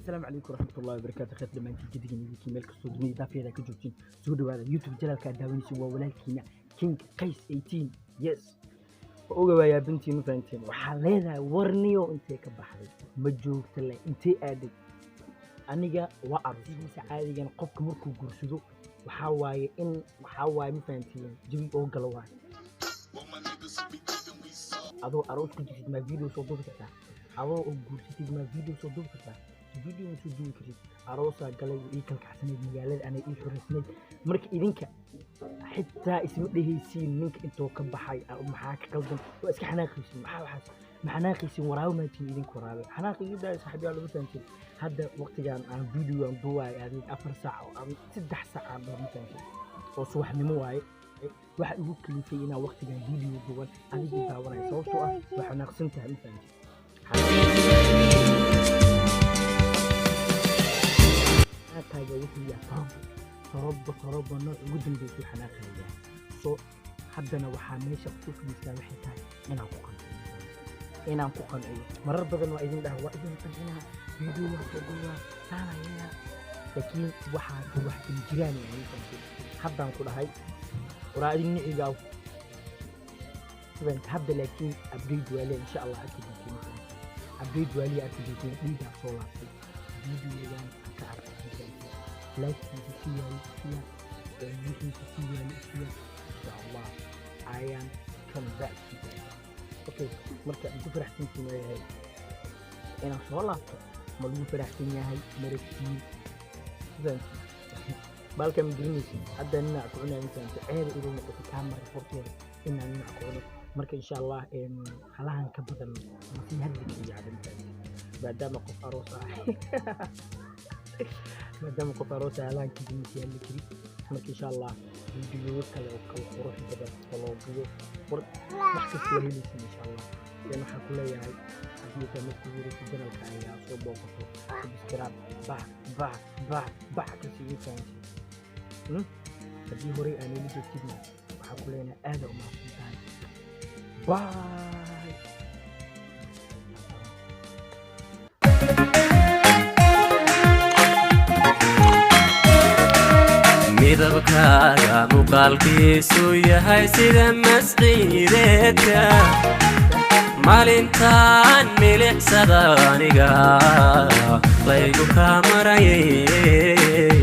Asalaamu calaykum waraxmatullahi wabarakaatu. Khayr dhammaantiin gedigan idinki meel kastoo dunida daafeeda ka joogtiin, soo dhawaada YouTube channelka aad daawanaysiin. Waa walaalkiina King Qays 18. Yes, waa oga waayaa bintiin, ma fahanteen? Waxaa leedahay warniyo intee ka baxday, ma joogta le, intee aaday? Aniga waa aroos. Caadigan qofka markuu guursado waxaa waaye in waxaa waaye, ma fahanteen, jawi oo galo waaye. Adoo aroos ku jirtid maa video soo duubi kartaa? Adoo oo guursatid maa video soo duubi kartaa? Video ma soo duubi kartid. Aroosaa galay, ii kalkacsanayd magaalada, anay ii xoreysnayd. Marka idinka xitaa isma dhehaysiin ninka intuu ka baxay, maxaa ka qaldan? Waa iska xanaaqaysiin. Maxaa waxaas ma xanaaqaysiin? Waraabe maatiin idinka, waraabe xanaaqi iga daaya, saaxiibyaal, ma fahanteen? Hadda waqtigan aan video aan duubayo adig 4 saac oo ama 3 saac aan dhaho, ma fahanteen, oo subaxnimo waaye. Waxa igu kalifay inaan waqtigan video duuban adigii daawanaya sababtoo ah waa xanaaqsan tahay, ma fahanteen? Xanaaqaaga wuxuu yahay torobo, torobo, torobo nooc ugu dambeysay xanaaqaaga. So haddana waxaa meesha ku fadhiistaa waxay tahay inaan ku qanciyo, inaan ku qanciyo. Marar badan waa idin dhaha, waa idin qancinaa, video waa soo duubaa, saana yeelaa, laakiin waxaas wax in jiraan yahay, ma fahanteen? Haddaan ku dhahay waraa idin nicigaa hadda, laakiin update waa lee, insha Allah arki doontiin, ma fahanteen? Update waa lee, arki doontiin. Dhiigaa soo laabtay, videogan ka arkay, ma fahanteen? Laakiinse si yaali siya wixiisa si yaali siya, insha Allah I am come back to you. Okay, marka aan ku faraxsantiin waayahay inaan soo laabto, ma lagu faraxsan yahay? Maragtiin baalka ma gelinaysin hadda ninac ku cunaya, ma fahamtay? Ceeba igu noqotay kaamara horteeda inaan ninac ku cuno. Marka insha Allah halahan ka badan masii hadli kariyo hadda, ma fahamtay? Maadaama qof aroos ah, maadaama qof aroos ah, halahan kadib masii hadli kari. Marka insha Allah videoyo kale oo kala qurux badan, vlogyo, war wax kasta waa helaysin insha Allah. Dan waxaan ku leeyahay, haddii taa markii ugu horeysa channelka ayaa soo booqato, subscribe bac bac bac bac ka sii fahanti. Haddii horey aan ila joogtidna, waxaan ku leenahay aada u mahadsan tahay. Bye. Midabkaaga muuqaalkiisu yahay sida masciideedka maalintaan milicsada, aniga laygu kaa marayay.